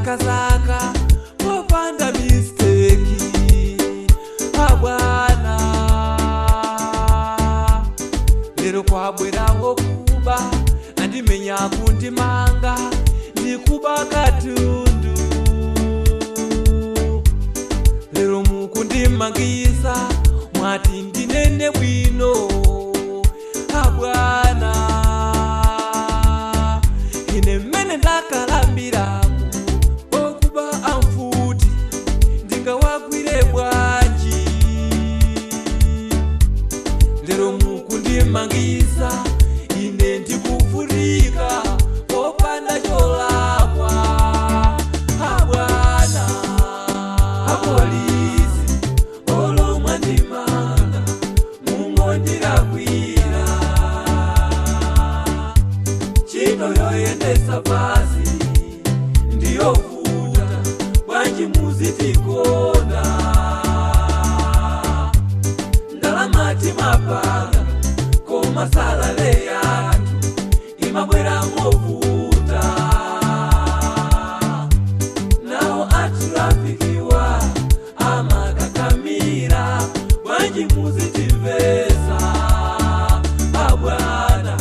Zaka popanda mistake abwana. Lero kwabwerawo kuba, andimenya kundimanga, ndikuba katundu. Lero mukundimangisa, mwati ndinene bwino abwana. Ine mmene ndakalambiramu okuba amfuti ndingawagwire bwanji? Lero mukundimangisa, ine ndikuvurika popanda cholakwa abwana. Apolisi olomwa ndimanga mungondirakwira, ntchito yoyendesa pasi ndiyovuta, bwanji muzitikonda? Ndalama timapanga koma salary yathu imabwera movuta. Nawo a traffic wa amakakamira, bwanji muzitimvesa abwana?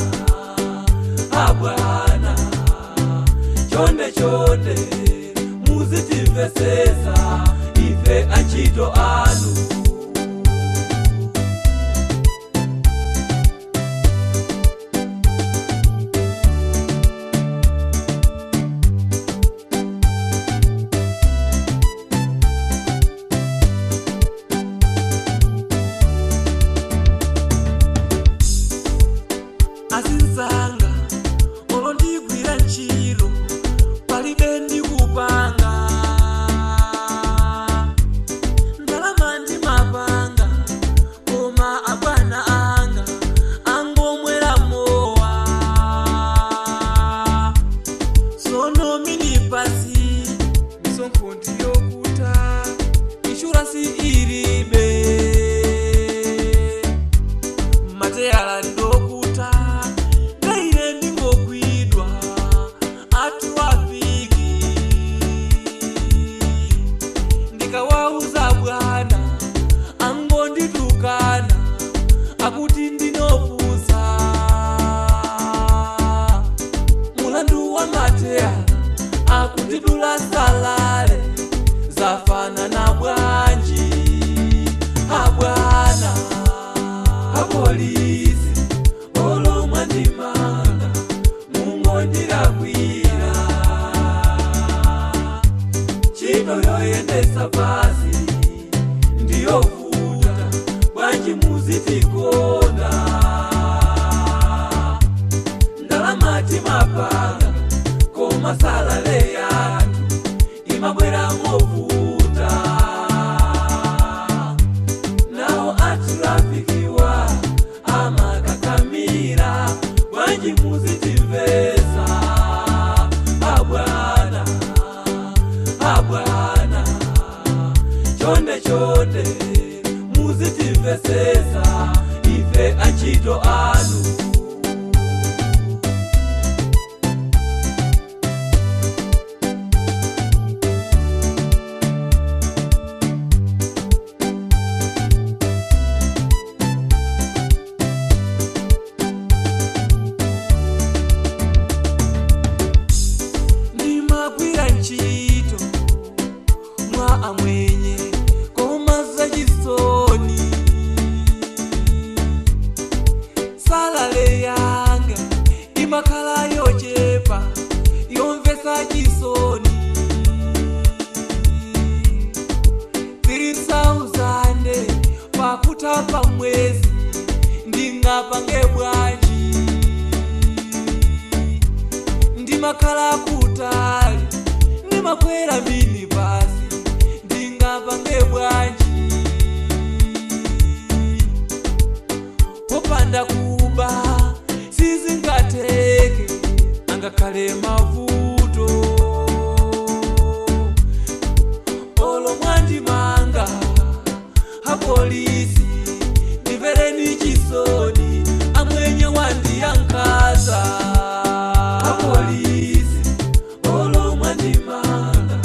Abwana, chonde chonde muzitimvesesa ife antchito anu. Azinzanga olo ndigwira ntchito palibe ndikupanga, ndalama ndimapanga koma abwana anga angomwera mowa. Sono minibus misonkho ndiyokuta, insurance ilibe, mateyala ndokuta, ngaine ndingogwidwa a traffic ndikawauza bwana angonditukana akuti ndinopusa. Mulandu wa mateyala akundidula salary, zafanana bwanji abwana? Apolisi olomwa ndimanga mungondirakwira, ntchito yoyendesa pasi ndiyovuta, bwanji muzitikonda? Ndalama timapanga koma salary yathu imabwera movuta. Nawo a traffic wa amakakamira, bwanji muzitimvesa abwana? Abwana, chonde chonde muzitimvesesa ife antchito anu. Ndimagwira ntchito mwa amwenye koma zachisoni, salary yanga imakhala yochepa yomvesa chisoni, 3000 pakutha pa mwezi, ndingapange bwanji? Ndimakhala kutali, ndimakwera minibus, ndingapange bwanji? Popanda kuba sizingateke, angakhale mavuto. Olo mwandimanga apolisi, ndimvereni chisoni, amwenye wandiyankhaza. Apolisi olo mwandimanga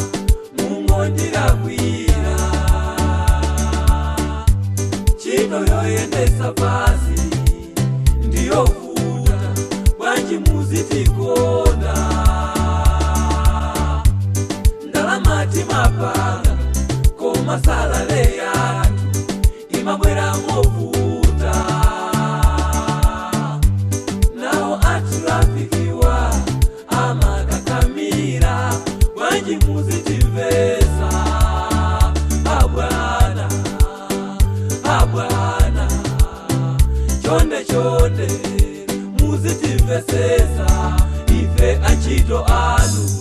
Ndiyovuta, bwanji muzitikonda? Ndalama timapanga, koma salary yathu imabwera movuta. Nawo a traffic wa amakakamira, bwanji muzitimvesa? Abwana, abwana, chonde chonde, muzitimvesesa ife antchito anu.